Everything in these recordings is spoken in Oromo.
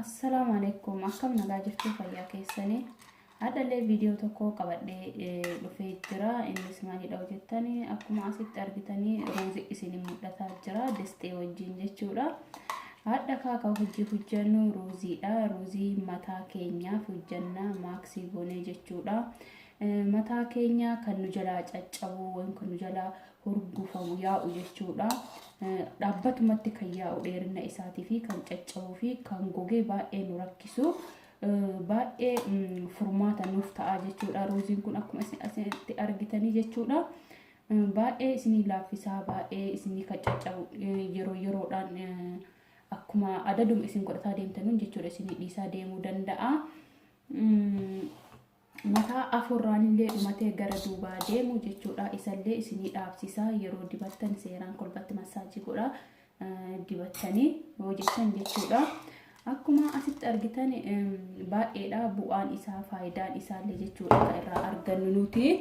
Assalaamu alaikum, akkam nagaa jirtu, fayyaa keessanii? Hadhallee viidiyoo tokko qabadhee dhufee jira. Innis maalidha hojjettanii? Akkuma asitti argitanii ruuzii isin mul'ataa jira distee wajjin jechuudha. Hadha kaaka hojii hojjennu ruuziidha. Ruuzii mataa keenyaaf hojjennaa maaksii goonee jechuudha. Mataa keenya kan nu jalaa caccabu, kan nu jalaa hurgufamu, yaa'u jechuudha. Dhaabbatumatti kan yaa'u, dheerina isaatii fi kan caccabuu fi kan gogee baay'ee nu rakkisu, baay'ee furmaata nuuf ta'a jechuudha. Ruuziin kun akkuma isin asitti argitanii jechuudha. Baay'ee isinii laaffisaa, baay'ee isinii kan caccabu yeroo yeroodhaan akkuma adaduma isin godhataa deemtanuun jechuudha, isinii dhiisaa deemuu danda'a. Mataa afurraan illee dhumatee gara duubaa deemu jechuudha. Isallee isinii dhaabsisaa yeroo dibattan seeraan kolbatti massage godha dibattanii yoo jettan jechuudha. Akkuma asitti argitan baay'eedha bu'aan isaa, faayidaan isaallee jechuudha kan irraa argannu nuti.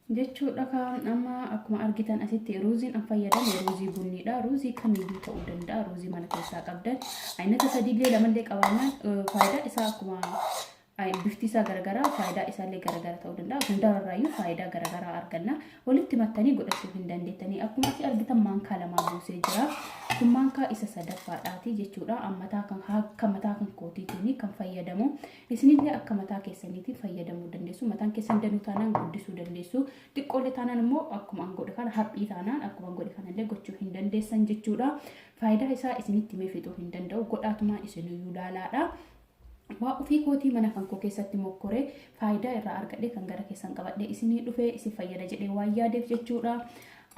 Jechuudha amma akkuma argitan asitti ruuziin an fayyadame ruuzii bunniidha. Ruuzii kamiyyuu ta'uu danda'a. Ruuzii mana keessaa qabdan aynata sadiillee lamallee qabaannaan faayidaa isaa akkuma bifti isaa garagaraa, faayidaa isaallee garagara ta'uu danda'a. Hundarraayyuu faayidaa garagaraa arganna. Walitti mattanii godhachuu hin dandeettanii. Akkuma asii argitan maankaa lamaa buusee jira. Kun maankaa isa sadaffaadhaati jechuudha. Mataa kan akka mataa kan kootiitiin kan fayyadamu. Isinillee akka mataa keessaniitiin fayyadamuu dandeessu. Mataan keessan danuu taanaan guddisuu dandeessu. Xiqqoolee taanaan immoo akkuma an godhe kana, haphii taanaan akkuma an godhe kanallee gochuu hin dandeessan jechuudha. Faayidaa isaa isinitti himee fixuu hin danda'u. Godhaatumaan isiniyyuu laalaadha. Waa ofii kootii mana kan koo keessatti mokkoree faayidaa irraa argadhe kan gara keessan qabadhe isinii dhufee isin fayyada jedhee waan yaadeef jechuudha.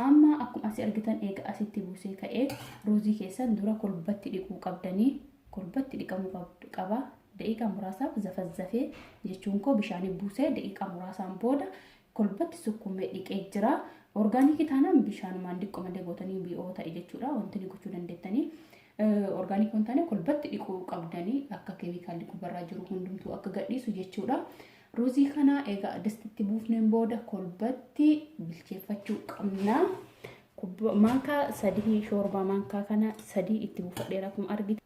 Amma akkuma asii argitan eega asitti buusee ka'ee, ruuzii keessan dura kolbatti dhiquu qabdanii, kolbatti dhiqamuu qaba. Daqiiqaa muraasaaf zafazzafee jechuun koo bishaanii buusee daqiiqaa muraasaan booda kolbatti sukkummee dhiqee jira. Organic taanaan bishaanumaan diqqoo malee gootanii bi'oo ta'e jechuudha wanti ni gochuu dandeettanii. Organic waan taane kolbatti dhiquu qabdanii, akka keemikaalli gubbarraa jiru hundumtuu akka gadhiisu jechuudha. Ruuzii kana egaa distitti buufneen booda kolbatti bilcheeffachuu qabna. Maankaa 3, shoorbaa maankaa kana 3 itti buufadheera akkuma argitan.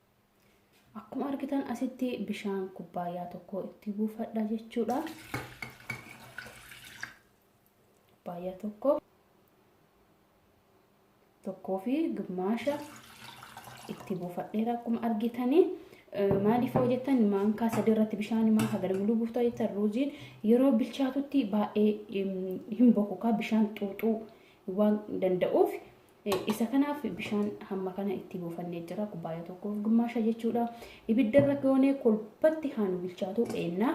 Akkuma argitan asitti bishaan kubbaayyaa tokko itti buufadha jechuudha. Kubbaayyaa tokko, tokkoo fi gimmaasha itti buufadheera akkuma argitanii. Maaliif hoo jettan, maankaa 3 irratti bishaan maankaa gadi muluu buuftaa jettan, ruuziin yeroo bilchaatutti baay'ee hin bokokaa, bishaan xuuxuu waan danda'uuf isa kanaaf bishaan hamma kana itti buufannee jira, kubbaayyaa tokkoof gimmaasha jechuudha. Ibiddarra goonee kolbatti haanu bilchaatu eennaa.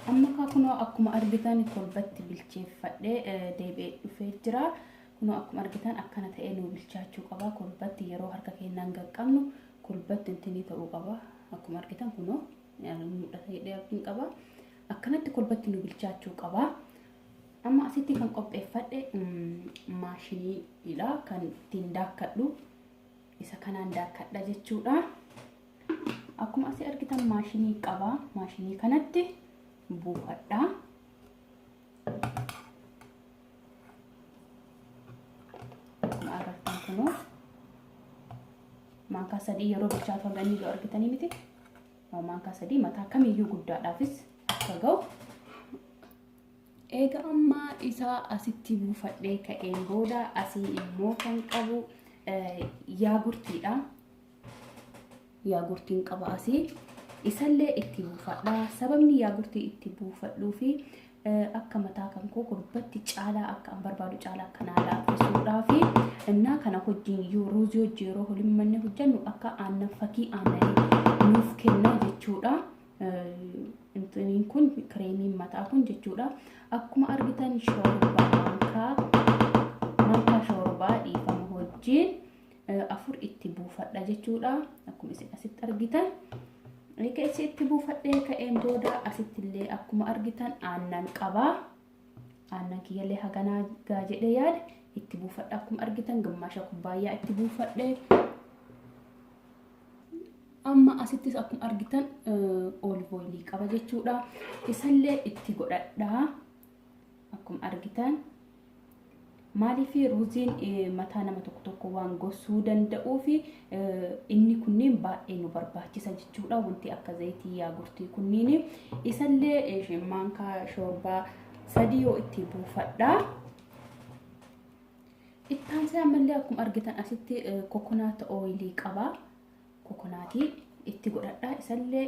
Amma kunoo akkuma argitan kolbatti bilcheeffadhee deebi'ee dhufee jira. Kunoo akkuma argitan akkana ta'ee nu bilchaachuu qaba. Kolbatti yeroo harka keenyaan qaqqabnu kolbatti intinii ta'uu qaba. Akkuma argitan kunoo mul'ata jedhee abdiin qaba. Akkanatti kolbatti nu bilchaachuu qaba. Amma asitti kan qopheeffadhe maashiniidha kan ittiin daakkadhu. Isa kanaan daakkadha jechuudha. Akkuma asii argitan maashinii qaba. Maashinii kanatti buufadha. Akkuma agartan kunoo maankaa 3 yeroo bilchaatu hanga inni argitanii miti. Maankaa 3 mataa kamiyyuu guddaadhaafis akka ga'u. Eega amma isaa asitti buufadhee ka'een booda asii immoo kan qabu yaagurtiidha. Yaagurtiin qaba asii. Isallee itti buufadha. Sababni yaagurtii itti buufadhuu fi akka mataa kan koo kolbatti caalaa akka an barbaadu caalaa akka naa laaffisuudhaa fi innaa kana hojiin ruuzii hojii yeroo waliin manne hojjennu akka aannan fakii aannanii nuuf kenna jechuudha. Intiniin kun, kireemiin mataa kun jechuudha. Akkuma argitan shoorbaa maankaa shoorbaa, dhiifama wajjin, 4 itti buufadha jechuudha. Akkuma isin asitti argitan. Egaa isin itti buufadhee ka'een booda asitti illee akkuma argitan aannan qabaa. Aannan kiyyallee haganaa gaa jedhee yaade itti buufadha. Akkuma argitan gimmaasha kubbaayyaa itti buufadhee. Amma asittis akkuma argitan olive oilii qaba jechuudha. Isallee itti godhadha. Akkuma argitan. Maaliif ruuziin mataa nama tokko tokko waan gogsuu danda'uuf inni kunniin baay'ee nu barbaachisa jechuudha. Wanti akka zayitii yaagurtii kunniin isallee maankaa shoorbaa 3 yoo itti buufadha. Ittaansee ammallee akkuma argitan asitti coconut oilii qaba. Kokonaatii itti godhadha. Isallee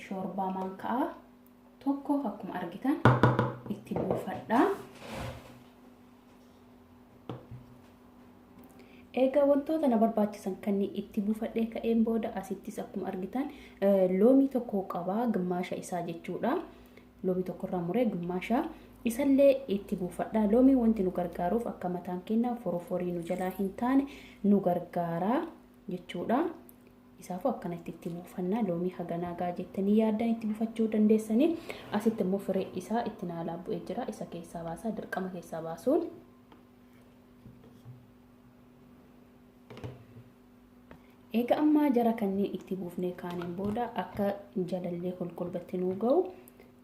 shoorbaa maankaa 1 akkuma argitan itti buufadha. Egaa wantoota na barbaachisan kan itti buufadhee ka'een booda asittis akkuma argitan loomii tokko qaba gimmaasha isaa jechuudha. Loomii tokkorraa muree gimmaasha isallee itti buufadha. Loomii wanti nu gargaaruuf akka mataan keenya foroforii nu jalaa hin taane nu gargaara jechuudha. Isaafuu akkanatti itti buufanna. Loomii haganaa gaa jettanii yaaddan itti buufachuu dandeessanii. Asitti immoo firee isaa itti naalaa bu'ee jira. Isa keessaa baasaa, dirqama keessaa baasuun. Egaa ammaa jara kanneen itti buufnee kaaneen booda akka jalallee kolkolbatti nuu ga'u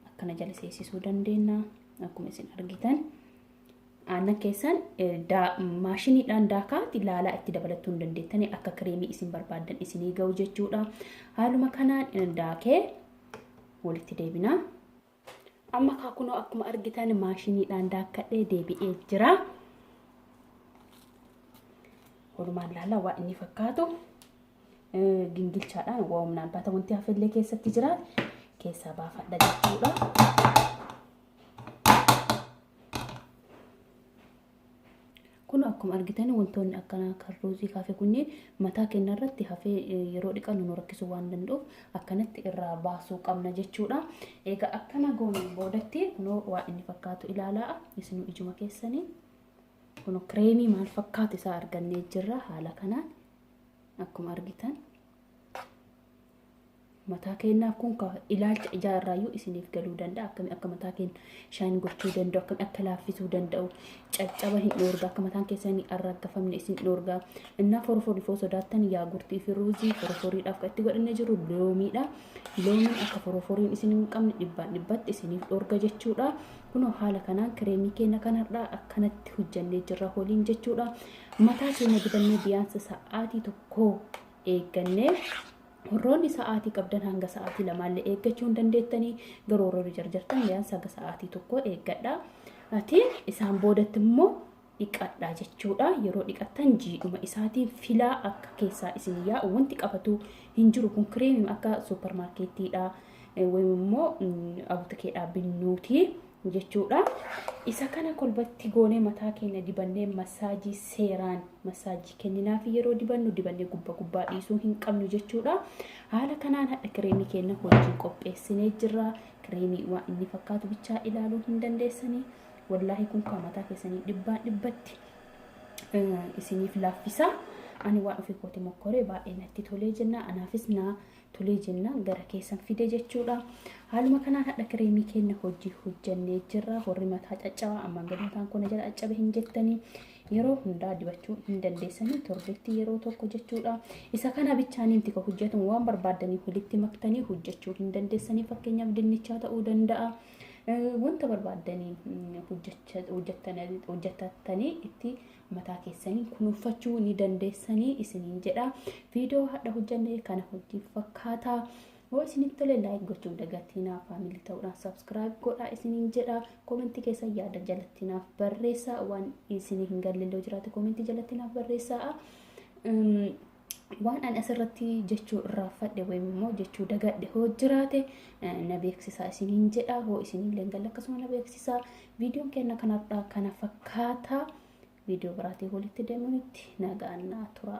akkana jala seessisuu dandeenya. Akkuma isin argitan aannan keessan maashiniidhaan daakaatti ilaalaa itti dabalachuu hin dandeettanii akka kireemii isin barbaaddan isinii ga'u jechuudha. Haaluma kanaan daakee walitti deebina. Amma kunoo akkuma argitan maashiniidhaan daakkadhee deebi'ee jira. Walumaan ilaalaa waa inni fakkaatu. Gingilchaadhaan waa humnaan baata wanti hafellee keessatti jiraate keessaa baafadha jechuudha. Kun akkuma argitan wantoonni akkanaa kan ruuzii kaafee kunneen mataa keenya irratti hafee yeroo dhiqannu nu rakkisuu waan danda'uuf akkanatti irraa baasuu qabna jechuudha. Egaa akkana gooneen boodatti kunoo waa inni fakkaatu ilaalaa isinuu ijuma keessanii. Kun kireemii maal fakkaatu isaa argannee jirra haala kanaan akkuma argitan. Mataa keenyaaf kun ilaalcha ijaa irraayyuu isiniif galuu danda'a. Akkami akka mataa keenya shaayin gochuu danda'u, akkami akka laaffisuu danda'u, caccaba hin dhoorga, akka mataan keessan hin arraggafamne isin dhoorga. Innaa forforii foo sodaattan yaagurtii fi ruuzii forforiidhaaf kan itti godhannee jiru loomiidha. Loomiin akka forforiin isin hin qabne dhibbaan dhibbatti isiniif dhoorga jechuudha. Kunoo haala kanaan kireemii keenya kanarraa akkanatti hojjannee jirra waliin jechuudha. Mataa keenya dibannee biyaansa sa'aatii 1 eeggannee warroonni sa'aatii qabdan hanga sa'aatii 2 eeggachuu hin dandeettanii garuu warroonni jarjartan biyaansa hanga sa'aatii 1 eeggadha. Ati isaan boodatti immoo dhiqadha jechuudha. Yeroo dhiqattan jiidhuma isaatiin filaa akka keessaa isin yaa'u wanti qabatu hin jiru. Kun kireemii akka suuparmaarkeettiidha wayim immoo abutikeedhaa binnuuti jechuudha. Isa kana kolbatti goonee mataa keenya dibannee massaajii seeraan massaajii kenninaaf yeroo dibannu dibannee gubba gubbaa dhiisuu hin qabnu jechuudha. Haala kanaan hadha kireemii keenya wajjin qopheessinee jirra. Kireemii waan inni fakkaatu bichaa ilaaluu hin dandeessanii. Wallaahi kun kan mataa keessanii dhibbaan dhibbatti isiniif laaffisa. Ani waan ofii kooti mokkoree baay'ee natti tolee jenna. Anaafis naa tolee jenna gara keessan fide jechuudha. Haaluma kanaan hadha kireemii keenya hojii hojjannee jirra. Warri mataa caccabaa ammaan gadi mataan kun jala caccabe hin jettanii yeroo hundaa dibachuu hin dandeessanii torbetti yeroo tokko jechuudha. Isa kana bichaaniin tika hojjetamu waan barbaaddanii walitti maktanii hojjechuu hin dandeessanii. Fakkeenyaaf dinnichaa ta'uu danda'a. Wanta barbaaddanii hojjettanii itti mataa keessanii kunuunfachuu ni dandeessanii isiniin jedha. Viidiyoo hadha hojjannee kana hojii fakkaata. Yoo isinitti tole laayik gochuu dagatinaa, faamilii ta'uudhaan sabskiraayib godhaa isiniin jedha. Koomentii keessa yaada jalatti naaf barreessaa. Waan isinii hin galle illee jiraate koomentii jalatti naaf barreessaa. Waan ani asirratti jechuu irraanfadhe wayim immoo jechuu dagadhe hoo jiraate na beeksisaa isiniin jedha. Hoo isiniillee hin galle akkasuma na beeksisaa. Viidiyoon keenya kanarraa kana fakkaata. Viidiyoo biraatiin walitti deemuunitti nagaan naa tura.